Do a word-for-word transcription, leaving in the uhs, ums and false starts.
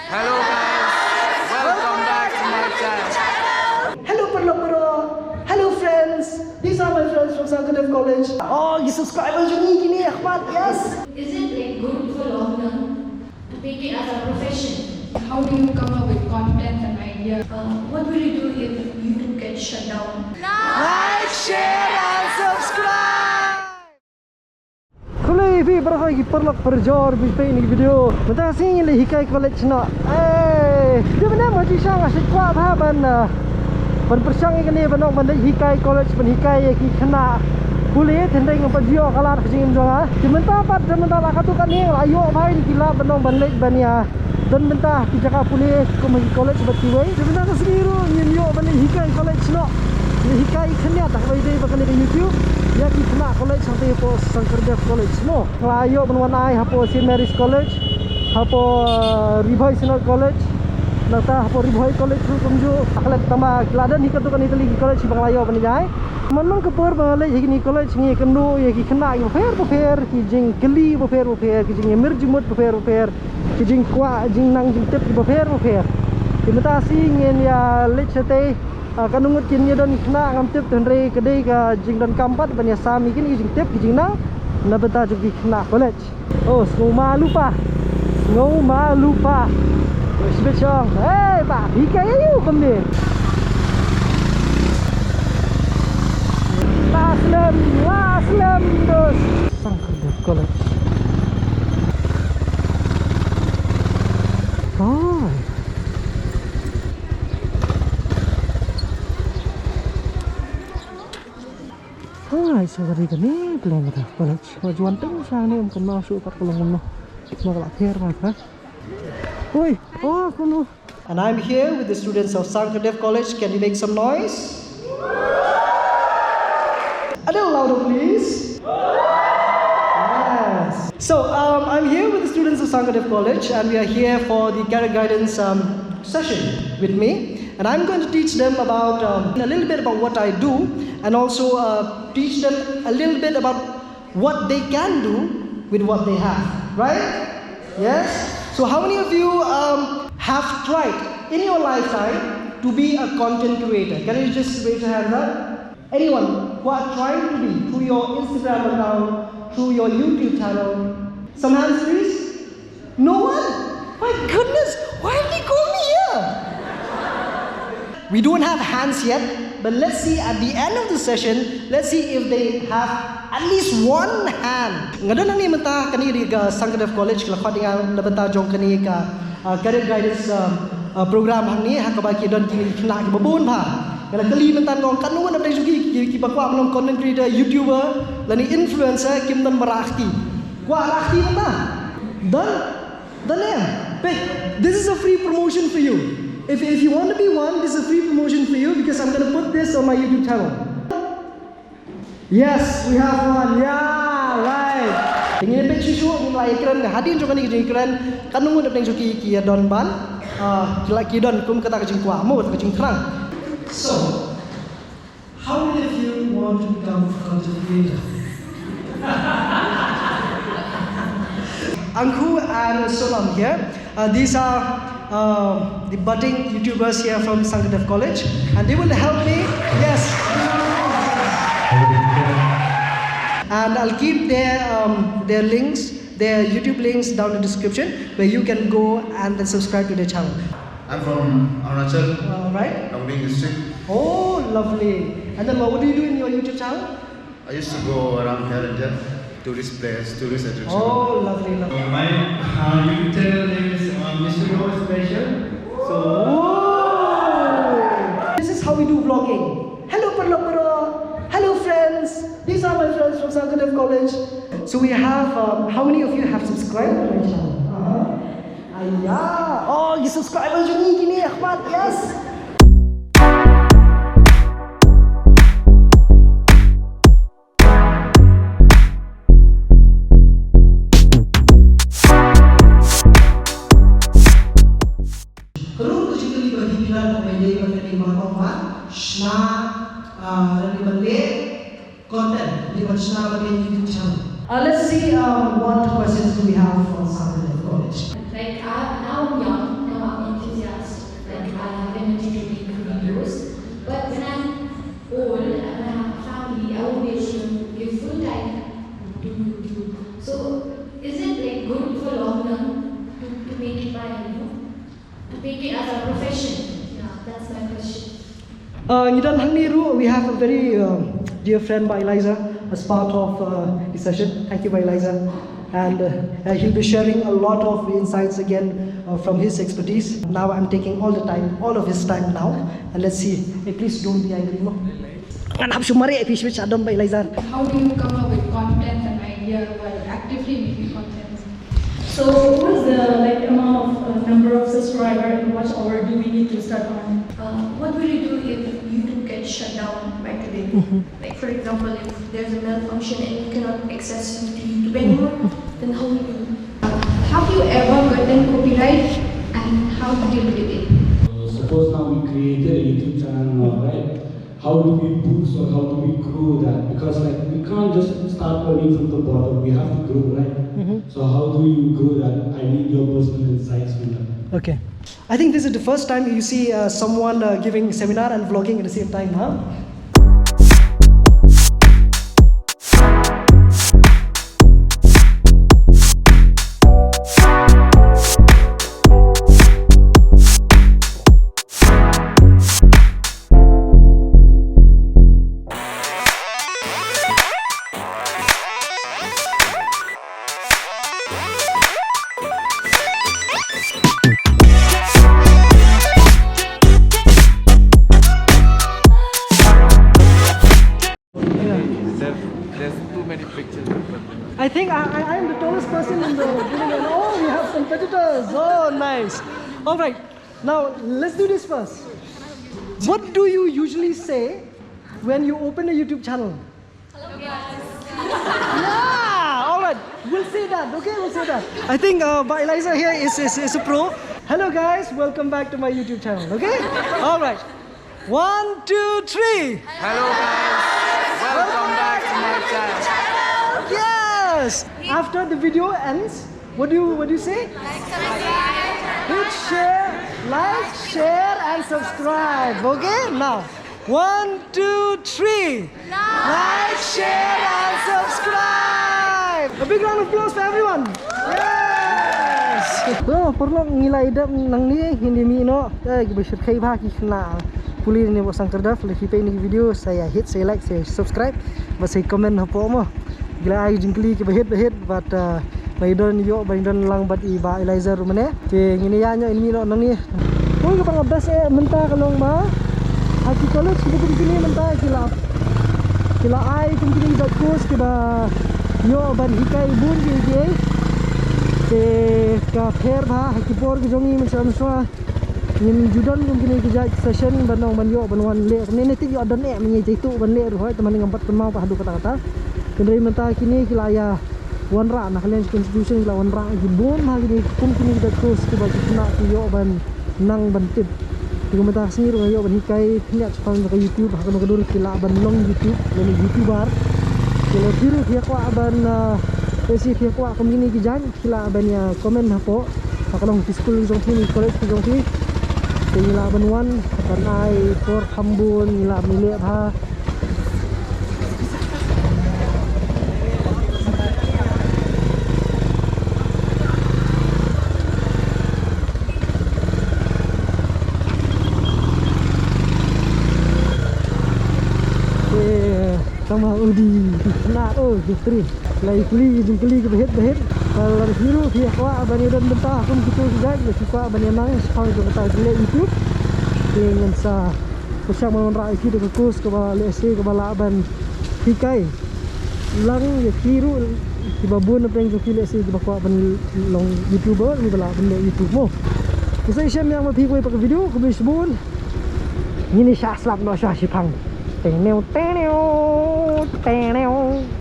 Hello guys, welcome back to my channel. Hello paralok baroh. Hello friends. These are my friends from Sangkadef College. Oh, ki subscriber jong ngi kine, Ahmad, yes. Is it, like, good for long term to take it as a profession? How do you come up with content and idea? Uh, what will you do if YouTube gets shut down? Like, share and subscribe. Khublei phi baroh ki paralok parajor ba phi peit ïa kane ka video. Mynta ka sngi ngi leit hikai college noh. Eh, dei ban ong ma jingshisha nga shu kwah bha ban, ah, ban pyrshang ïa kane ban ong ban leit hikai college ban hikai ïa ki khynnah pule, hynrei ngam pat ju ïoh ka lad ka jingim jong nga. Te mynta pat, te mynta la katto katne nga la ïoh bha ïa ki lad ban ong ban leit ban ïa don bynta ki jaka pule kum ha ki college bad kiwei. Te mynta ka sngi ruh ngin ïoh ban leit hikai college noh. Leit hikai khyndiat, haba ïadei bad kane ka YouTube ïa ki khynnah college hangtei hapoh Sangkadef College mo. Nga la ïoh ban wan ai hapoh Saint Mary's College, hapoh, uh, Ri Bhoi Synod College. Nangta hapoh Ri Bhoi College ruh kumjuh. Klet tang ba ki la don hi katto katne tylli ki college kiba nga la ïoh ban ïa ai. Man man ka por ba nga leit ha kine college ngi ïakynduh ïa ki khynnah kiba pher bapher, ki jingkylli bapher bapher, ki jingïamir jingmut bapher bapher, ki jingkwah jingnang jingtip kiba pher bapher. Te mynta shi ngin ïa leit shatei, ah, katno ngut kin ïa don ki khynnah ngam tip, hynrei ka dei ka jingdonkam pat ban ïasam ïa kine ki jingtip ki jingnang na bynta jong ki khynnah college. Oh, sngewma lypa. Sngewma lypa. Shibit shong. Hey, ba, hikai aïu kumne? La slem, la slem, dos. Sangkadef College. Oh. Hai, sorry kane, pleng kata. Bala, wa juan teng sa ni, um, kumno, su, pat, kulong, kumno. Kumno, kala, pher, ma, ha? Oi, oh, kumno. And I'm here with the students of Sangkadef College. Can you make some noise? A little louder, please. Yes. So, um, I'm here with the students of Sangkadef College, and we are here for the career guidance, um, session with me. And I'm going to teach them about, um, a little bit about what I do, and also, uh, teach them a little bit about what they can do with what they have, right? Yes? So how many of you, um, have tried in your lifetime to be a content creator? Can you just raise your hands up? Anyone who are trying to be, through your Instagram account, through your YouTube channel? Some hands, please. No one? My goodness, why have they called me here? We don't have hands yet, but let's see at the end of the session, let's see if they have at least one hand. Nga don hangne mynta, kane ka dei ka Sangkadef College, ka la khot ïa nga na bynta jong kane ka, uh, career guidance, um, uh, program hangne, ha kaba ki don ki khynnah kiba bun bha. Nga la kylli mynta, nga ong katno ngut na pdeng jong ki, ki, kiba kwah ban long content creator, YouTuber, lane influencer, kim don ba rah kti. Kwah rah kti mynta? Don? Don em? Peit, this is a free promotion for you. If, if you want to be one, this is a free promotion for you because I'm gonna put this on my YouTube channel. Yes, we have one. Yeah, right. Te ngin peit shuh shuh, ngin la ïakren hadien jong kane ka jingïakren, katno ngut na pdeng jong ki ki ïa don ban, ah, ki la ki don kum kata ka jingkwah mo, kata ka jingthrang. So, how many of you want to become a content creator? Anghu and Sonam here. Uh, these are, uh, the budding YouTubers here from Sangkadef College, and they will help me. Yes. And I'll keep their, um, their links, their YouTube links down in the description where you can go and then subscribe to their channel. I'm from Arunachal, uh, right? Longleng district. Oh, lovely. And then what, what do you do in your YouTube channel? I used to go around here and there, tourist place, tourist attraction. Oh, lovely, lovely. Uh, my, uh, YouTube channel name is, uh, Mister Roy Special. So, oh! This is how we do vlogging. Hello, paralok baroh. Hello, friends. These are my friends from Sangkadef College. So we have, um, how many of you have subscribed to my channel? Uh-huh. Aiya. Oh, ki subscriber jong ngi kine, Ahmad. Yes. Ka ruh ka jingkylli ba hi bilang ba ïadei bad kane ba ong ba shna, ah, lane ban leh content, lane ban shna ba leh YouTube channel. Uh, let's see, um, what questions do we have from Sangkadef College. Like, uh, now I'm young, now Make it as a profession? Yeah, that's my question. Uh, ngi don hangne ruh, we have a very, um, dear friend Bah Eliza as part of, uh, the session. Thank you, Bah Eliza. And, uh, uh, he'll be sharing a lot of insights again, uh, from his expertise. Now I'm taking all the time, all of his time now. And let's see. Hey, please don't be angry, no? Ngan hap shu mareh phi shibit sha don Bah Eliza. How do you come up with content and idea while actively making content? So, what is the, like, amount of, uh, number of subscriber and watch hour do we need to start on? Uh, what will you do if YouTube gets shut down by today? Like, for example, if there's a malfunction and you cannot access YouTube anymore, then how will you? Uh, have you ever gotten copyright and how to deal with it? Uh, suppose now we created a YouTube channel now, right? How do we boost or how do we grow that? Because, like, we can't just start earning from the bottom. We have to grow, right? So how do you grow that? I need your personal insights on that. Okay. I think this is the first time you see, uh, someone, uh, giving seminar and vlogging at the same time, huh? There's, there's too many pictures. I think I, I, I am the tallest person in the building. And oh, we have competitors. Oh, nice. All right. Now, let's do this first. What do you usually say when you open a YouTube channel? Hello, guys. Yeah, all right. We'll say that, okay? We'll say that. I think, uh, Bah Eliza here is, is, is a pro. Hello, guys. Welcome back to my YouTube channel, okay? All right. One, two, three. Hello, guys. Welcome back to my channel. Yes. After the video ends, what do you, what do you say? Hit share, like, share, and subscribe. Okay? Now, one, two, three. Like, share, and subscribe. A big round of applause for everyone. Yes. So, paralok, ngi la ïadep nangne, ngin ïa mih noh. Te kiba shyrkhei bha ki khynnah pule ne bad sangkyrdoh, lada phi peit ïa kine ki video, sa ïa hit, sa ïa like, sa ïa subscribe, bad sa ïa comment hapoh mo. Ngi la ai jingkylli kiba hit ba hit. Bad, uh, ba ngi don ïoh, ba ngi don lang bad i Bah Eliza ruh mynne. Te ngin ïa ïaid noh, ngin mih noh nangne. Kawei kaba nga best eh mynta ka long ba ha ki college kiba kum kine mynta ki la, ki la ai kum kine ki jait course kiba ïoh ban hikai bun kiei kiei. Te ka pher bha ha ki por ki jong ngi mynshuwa mynshuwa. Ngim ju don kum kine ki jait session ban ong ban ïoh ban wan leh. Kumne ne te ïoh don eh, mynne jaituh ban leh ruh hooid, te mynne ngam pat kynmaw pat haduh katta katta. Hynrei mynta kine ki la ïa wanrah na ka Land Constitution, ki la wanrah ki bun ha kine kum kine ki jait course kiba ki khynnah ki ïoh ban nang ban tip. Te kumta ka sngi ruh nga ïoh ban hikai khyndiat shaphang ka YouTube ha kano ka dur ki lah ban long YouTube lane YouTuber. Te lada phi ruh phi kwah ban, ah, lehse phi kwah kum kine ki jait, phi lah ban ïa comment hapoh. Ba ka long ki skul ki jong phi, ki college ki jong phi. Te ngi lah ban wan, ban ai por kham bun, ngi lah ban leh bha. Eh, tang ba udi, na, oh, jingkylli. Lai kylli, jingkylli kiba hit, ba hit. Lada phi ruh phi kwah ban ïadon bynta kum kito ki jait, lada phi kwah ban ïa nang shaphang jong kata ka leh YouTube. Te ngan sa pyrshang ban wanrah ïa phi da ka course kaba lehse kaba lah ban hikai lang ïa ki ruh kiba bun na pdeng jong phi, lehse kiba kwah ban long YouTuber, kiba lah ban leh YouTube mo. Te sa shisien ïa ma phi kawei pat ka video, khublei shibun. Ngin ïa shah slap noh sha shiphang. Teng neu, teng neu, teng neu.